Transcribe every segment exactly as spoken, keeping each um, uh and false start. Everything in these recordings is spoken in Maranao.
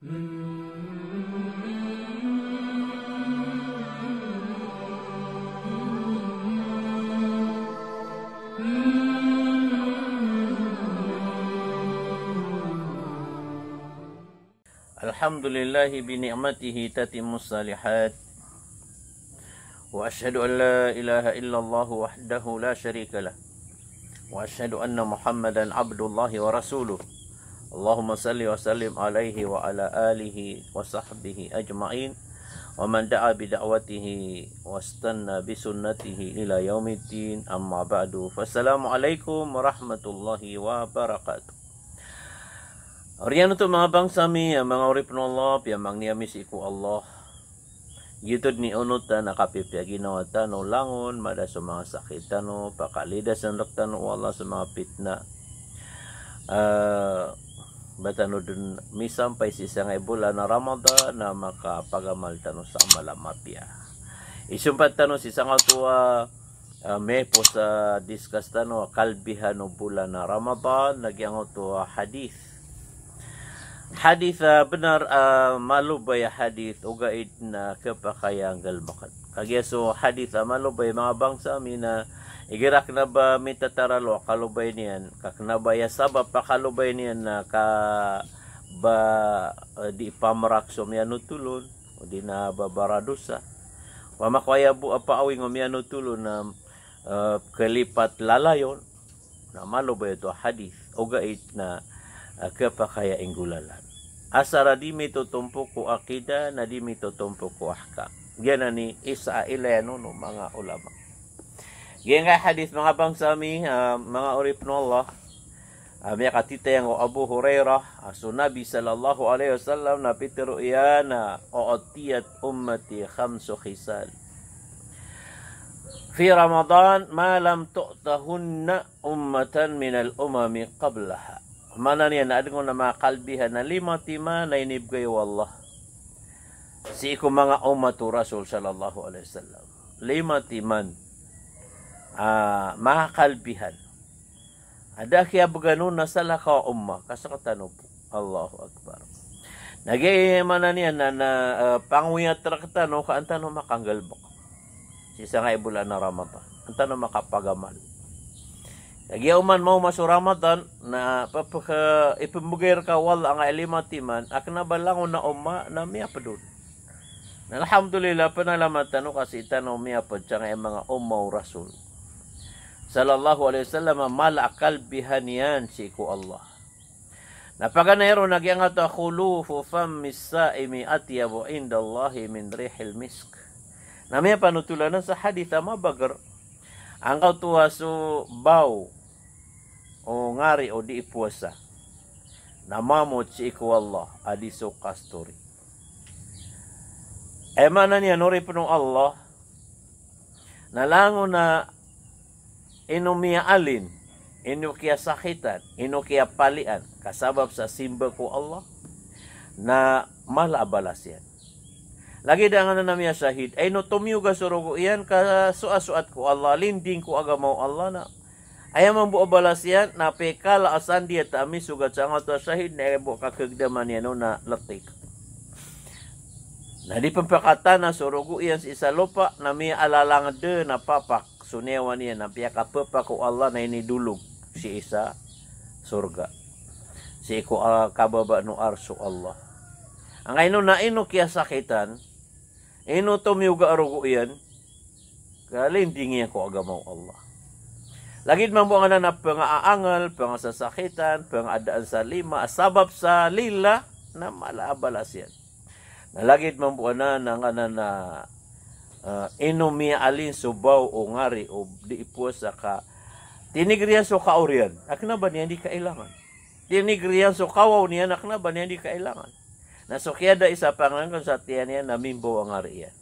Alhamdulillahi bi ni'matihi tatimmus salihat. Wa ashhadu an la ilaha illallah wahdahu la sharika lah. Wa ashhadu anna Muhammadan abdullahi wa rasuluh. Allahumma salli wa sallim alaihi wa ala alihi wa sahbihi ajma'in. Wa man da'a bi da'watihi wastanna bi sunnatihi ila yaumiddin. Amma ba'du. Fassalamu alaikum warahmatullahi wabarakatuh. Oriyan oto manga bangsa mi, a manga oripn o Allah, piyamangni ami sii ko Allah. Giyoto dn i onotan a kapipiya ginawa tano langon mada so manga sakit tano, pakalidasn rktano o Allah so manga pitna. Eh, ba tano dn misampay sii sangkai bolan a Ramadan na makapagamal tano sa amal a mapiya. Isompat tano sii sangkoto a ah, miyaipos a discuss tano a kalbihan o bolan a Ramadan, na giyangkoto a hadith. Hadith a bnar a malobay a hadith, ogaid na khapakay a nggalbkn. Kagiya so hadith a malobay, manga bangsa mi, na igira kna ba mitataralo a kalobay niyan, ka kna ba aya sabap a kalobay niyan na ka ba, eh, di pamrak so miyanotol on, odi na ba baradosa. Opama ko aya bo a paawing o miyanotol on na eh, kalipat lalayon, na malobay oto a hadith, ogaid na, eh, khapakay a inggolalan. Asar a di mitotompok ko akida, na di mitotompok ko ahkam. Giyanan i isa a ilayan on o manga ulama. Giyangkai a hadith, manga bangsa mi, eh, manga oripn o Allah, a miyakatitayang o Abu Hurairah, a so Nabi sallallahu alaihi wasallam na pitharo iyan a, "U'tiyat ummati khamsu khisal fi Ramadan ma lam tu'tahunna ummatan minal umami qablaha." Maana niyan na adn on a manga kalbihan a lima timan a inibgay o Allah sii ko manga ummat o Rasul sallallahu alaihi wasallam. Lima timan a manga kalbihan a da a kiyabgan on na salakaw a umma, ka sktano bo. Allahu Akbar. Na giya i maana niyan na, na, eh, pangoyat rktano ka an tano makanggalbk sii sangkai bolan a Ramadan. An tano makapagamal. Na giya oman maoma so Ramadan, na pphk-, ipmbgay rka o Allah angkai lima timan a kna ba langon a umma na miyapd on. Na alhamdulillah, pnalamat tano ka sii tano miyapd sangkai manga umma o Rasul sallallahu alaihi wasallam a mala a kalbihan iyan sii ko Allah. Na paganay ron na giyangkoto a khulufu fammis saimi atyabu indallahi min rihil misk. Na miyapanotolan sa hadith a mabagr. Angkoto a so baw o ngari o dii powasa na mamot sii ko Allah a di so kasturi. Aya maana niyan, oripn o Allah, na langon a ino miyaalin, ino kiyasakitan, ino kiyapalian ka sabap sa simba ko Allah, na mala a balas iyan. Lagid angkanan a miyashahid, ino tomiyoga so rogo iyan ka soasoat ko Allah, linding ko agama o Allah, na aya mambo a balas iyan na pikala a sandiat a misogat sangkoto a shahid na aya bo a kakagdaman iyan on na ltik. Na di pphakatana so rogo iyan sii sa lopa, na miyaalalangd na papak so niyawa niyan na piyakappak o Allah na inidolog sii sa sorga, sii ko, ah, kababaan o Arsh o Allah. Angkaino na ino kiyasakitan, ino tomiyoga a rogo iyan, ka linding iyan ko agama o Allah. Lagid mambo angkanan a pngaangal, pngasasakitan, pngaadaan sa lima, sabap sa lila, na mala a balas iyan. Na lagid mambo anan angkanan a, ah, ino miyaalin so baw o ngari o dii powasa ka tinigr iyan so kaori iyan a kna ba niyan di kailangan. Tinigr iyan so kawaw niyan a kna ba niyan di kailangan. Na so kiyada i sa pangangn sa tiyan iyan na mimbaw a ngari iyan.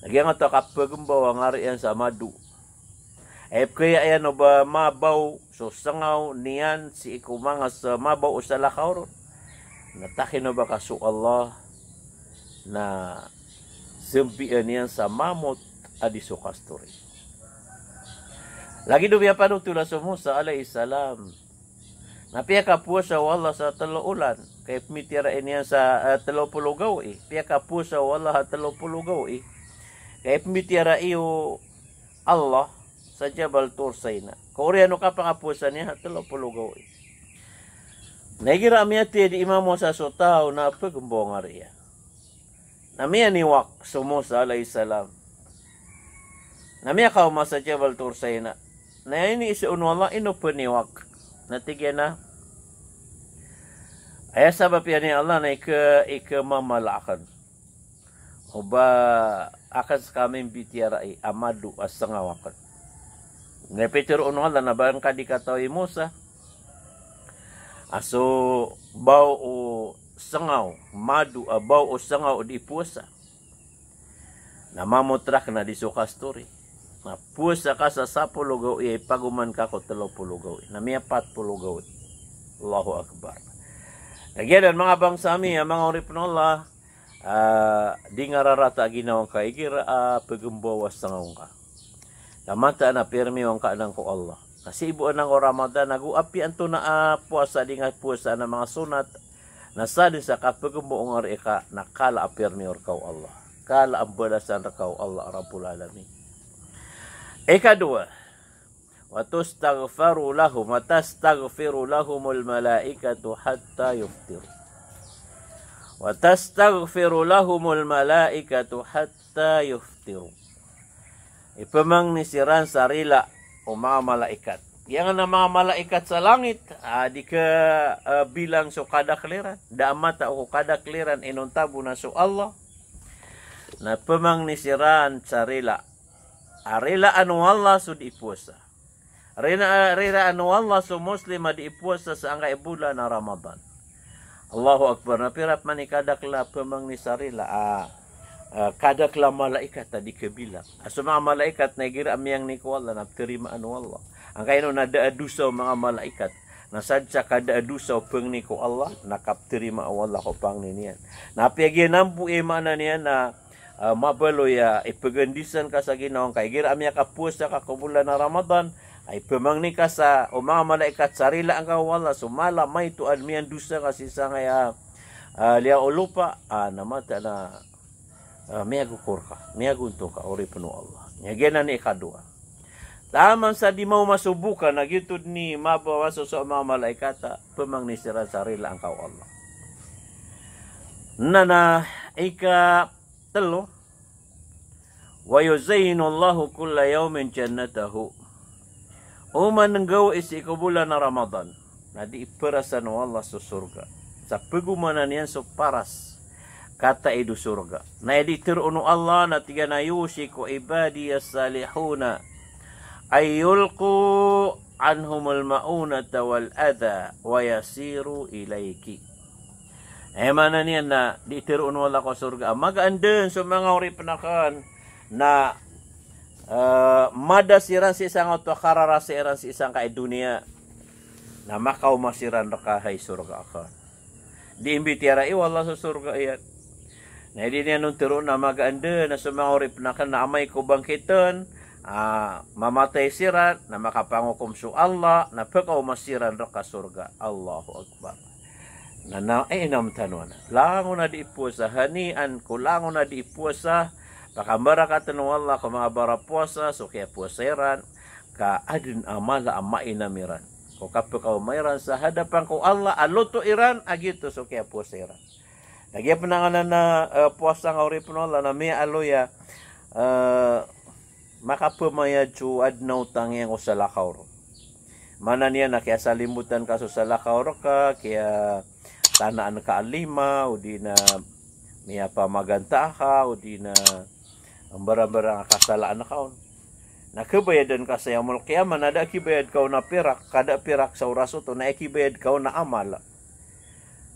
Na giyangkoto a kapgmbaw a ngari iyan sa mado, aya pkaya iyan o ba mabaw so sngaw niyan sii ko manga sa mabaw o salakaw ron, na takino ba ka so Allah na smbian iyan sa mamot a di so kasturi. Lagid o miyapanothol a so Musa alayhis salam, Na piyakapowasa o Allah sa telo olan, ka ipmbitiyarai niyan sa, eh, telo polo gawii. Piyakapowasa o Allah sa telo polo gawii, ka ipmbitiyarai o Allah sa Jabal Tur Sina. Ka oriyan o kapangapowasa niyan sa telo polo gawii. Na igira a miyatiyadi i mamo sa so taw na pegmbaw ngka riya. Na miyaniwak so Musa alayhis salam. Na miyakaoma sa Jabal Tur Sina. Na iniiza on o Allah, ino peniwak? Na tig iyan a, aya sabap iyan ya Allah na ika, ika mamala aken. O ba aken seka mimbitiyarai a mado a sengaw aken. Na pitero on o Allah na ba ngka di katawi Musa a so baw o sengaw, mado a baw o sengaw di powasa. Na mamotrak na di so kastori. Na powasa ka sa sapolo gawii, ipagoman ka ko telo polo gawii. Na miyapat polo gawii. Allahu Akbar. Na giyanan manga bangsa mi, a manga oripen o Allah, ah, di nga rarata a ginawa ngka igira a pegmbaw a sengaw ngka. Ka mataan a pirmiyowa ngka anan ko Allah. Na sii bo anan ko Ramadan, ago apiya antonaa a powasa di nga powasa na manga sonat, na sadn sa kapegmbaw o ngka ri ika, na kala a pirmiyowa rka o Allah. Kala a mbalasan rka o Allah Rabbul Alamin. Ikadowa, wa tastaghfiru lahum, wa tastaghfiru lahumul malaikatu hatta yuftiru. Wa tastaghfiru lahumul malaikatu hatta yuftiru. Ipemangni siran sa rila o manga malaikat. Giyangkanan a manga malaikat sa langit, ah, di ke, ah, bilang so kadakl iran. Da a matao ko kadakl iran, inonta bo na so Allah. Na pemangni siran sa rila. Ah, rilaan o Allah so di powasa. Rila, rilaan o Allah so Muslim a di powasa sa angkai a bolan a Ramadan. Allahu Akbar. Na pira pman i kadakl a pemangni sa rila, ah, ah, kadakl a malaikat a di kebilang. A so manga malaikat na igira a miyangni ko Allah na pterimaan o Allah. Angkaino na da a dosa o manga malaikat. Na sadn sa ka da a dosa o pangni ko Allah, na kapterima o Allah ko pangni niyan. Na apiya giyanan bo i maana niyan na, ah, mabaloy a ipegandisan ka sa ginawa ngka igira a miyakapowasa ka ko bolan a Ramadan, a ipemangni ka sa o manga malaikat sa rilaan ka o Allah, so mala a maito a miyandosa ka sii sangkaya, ah, liyawaw o lopa, ah, na mataan a, ah, miyagokor ka, miyagonto ka, oripen o Allah. Aya giyanan i ikadowa. Taman sa di maoma so boka, na giyoto dn i mabawa so, so manga malaikat a pemangni siran sa rilaan ka o Allah. Na, na ikatelo, wa yuzayyinu Allahu kulla yawmin jannatahu. Oman nggaw i sii ko bolan a Ramadan, na di iparasan o Allah so sorga. Sa pegomanan iyan so paras kataid o sorga. Na aya di teroon o Allah na tig iyan a, "Yushiku ibadiyas salihuna ay yulqu anhumul ma'unata wal adha wa yasiru ilayki." Aya maana niyan na di teroon o Allah ko sorga a magaan den so manga oripen aken na, eh, mada siran sii sangkoto a kararasa iran sii sangkai doniya, na makaoma siran reka hay sorga aken. Di imbitiyarai o Allah so sorga iyan. Na di niyan on teroon a magaan den a so manga oripen aken na amay ko bangkiten, ah, mamatay siran, na makapangokom so Allah, na pekaoma siran reka sorga. Allahu Akbar. Na, na, eh, inam tano anan. Langon a di powasa, hanian ko langon a di powasa, pakambarakaten o Allah ko manga barapowasa so kiyapowasa iran, ka aden a mala a mainam iran ko kapekaoma iran sa hadapan ko Allah a loto iran a giyoto so kiyapowasa iran. Na giya penanganan a, eh, powasa nga oripen o Allah na miyaaloy a, eh, makapemayad so aden a otang iyan ko salakaw ron. Maana niyan na kiyasalimbotan ka so salakaw reka, kiyatanaan ka a lima, odi na miyapamagantaa ka, odi na mbarang-mbarang a kasalaan ka on. Na kebayadan ka sa yawmul qiyamah, na da a kibayad ka on a pirak, ka da a pirak sa oras oto, na aya kibayad ka on a amal.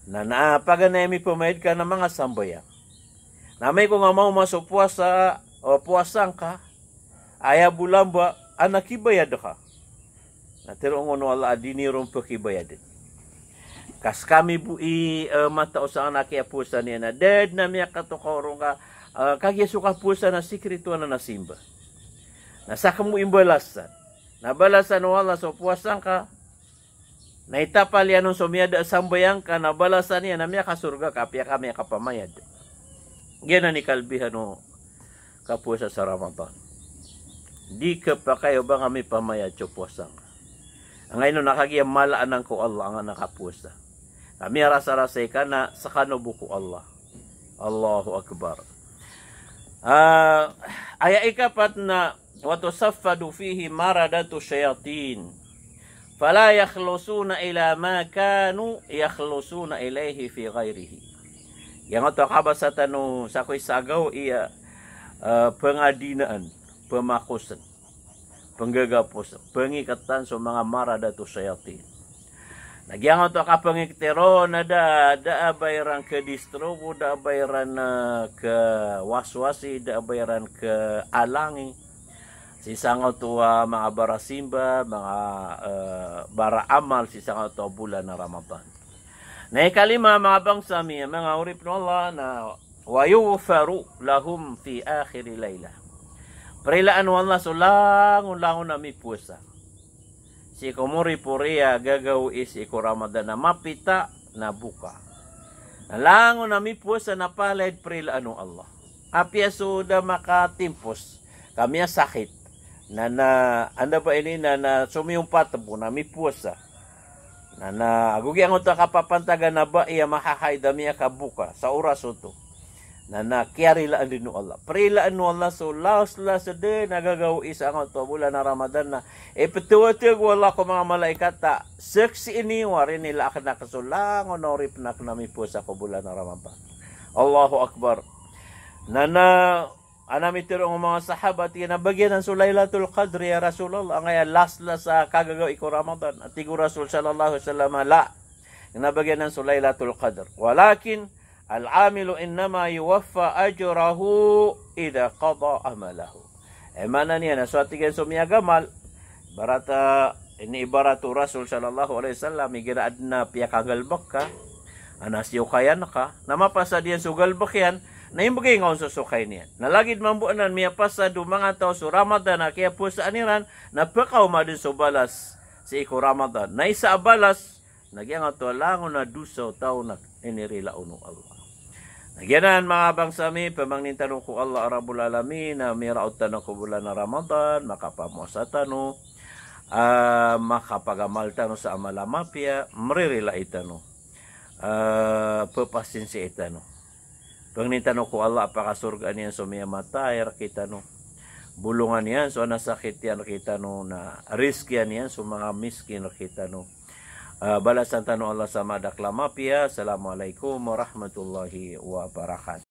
Na, na paganay a mipemayad ka na manga sambayang. Na amay ko nga maoma so powasa, o powasa ngka, aya bo lamba, a na kibayad ka. Na teroon o Allah a di niyo ron pekibayaden. Ka sekami bo i, eh, matao sangkanan a kiyapowasa niyan na da den a miyakatokaw ron ka, eh, kagiya so kapowasa na sikrito anan a simba. Na saken bo imbalasan. Na balasan o Allah so powasa ngka, Na itapal iyan on so miyada a sambayang ka na balasan iyan na miyakasorga ka apiya ka miyakapamayad. Giyanan i kalbihan o kapowasa sa Ramadan. Di ka pakay o ba nga mipamayad so powasa nga. Angkaino na kagiya mala anan ko Allah angkanan a kapowasa. Ka miyarasarasay ka na skano bo ko Allah. Allahu Akbar. Ah, aya ikapat na, "Wa tusaffadu fihi maradatu shayatin. Fala yakhlusuna ila ma kanu yakhlusuna ilaihi fi ghairihi." Giyangkoto a kabasa tano sa koy sagaw iya, ah, pangadinaan, pamakosen, panggagapos, pangiketan so manga maradatu shayatin. Na giyangkoto a kapangiketi ron na da, da a ba iran kadistrobo, da a ba iran, eh, kawaswasi, da a ba iran kaalangi. Sii sangkoto a manga barasimba, manga, eh, baraamal sii sangkoto a bolan a Ramadan. Na ikalima, manga bangsa mi, manga oripen o Allah, na wa yughfaru lahum fi akhiri lailah. Prilaan o Allah so langon-langon a mipowasa sii ko moripori a gagawii sii ko Ramadan a mapita na boka. Na langon a mipowasa na palaya i prilaan o Allah. Apiya so da makatimpos ka miyasakit. Na, na, anda ba ini na, na somiyompat bo na mipowasa. Na, na ago giyangkoto a kapapantagan a bai a mahahaid a miyakaboka sa oras oto. Na, na kiyarilaan den o Allah. Prilaan o Allah so las-las den a gagawii sangkoto a bolan a Ramadan na ipetawateg o Allah ko manga malaikat a saksii niyo a rinilaan aken so langon a oripen aken a mipowasa ko bolan a Ramadan. Allahu Akbar. Na, na Ana mitero o manga sahabat, tig iyan a ba giyanan so Lailatul Qadr ya Rasulullah, angkaya las-las a kagagawii ko Ramadan. A tig o Rasul sallallahu alaihi wasallam, la. Tig iyan a ba giyanan so Lailatul Qadr. Walakin, al-amilu innama yuwaffa ajrahu idha qada amalahu. Aya maana niyan na so, a tig iyan, so miyagamal, ibarat a, ini ibarat o Rasul sallallahu alaihi wasallam, igira aden a piyakagalebek ka, ana siyokayan ka, na mapasad iyan so galebek iyan, na imbegay nga on so sokay niyan. Na lagid mambo anan miyapasad o manga taw so Ramadan a kiyapowasaan iran, na pekaoma den so balas sii ko Ramadan. Na isa a balas, na giyangkoto a langon a dosa o taw na inirila on o Allah. Na giyanan, manga bangsa mi, pemangnin tano ko Allah a Rabbul Alamin a miraot tano ko bolan a Ramadan, makapamowasa tano, ah, makapagamal tano sa amal a mapiya, mririlai tano, ah, pepasinsiai tano. Pangnin tano ko Allah a pakasorgaan iyan so miyamatay rektano. Bolongan iyan so anasakit iyan rektano, na rizkian iyan so manga miskin rektano. Ah, balasan tano o Allah sa madakl a mapiya. Assalamualaikum warahmatullahi wabarakatuh.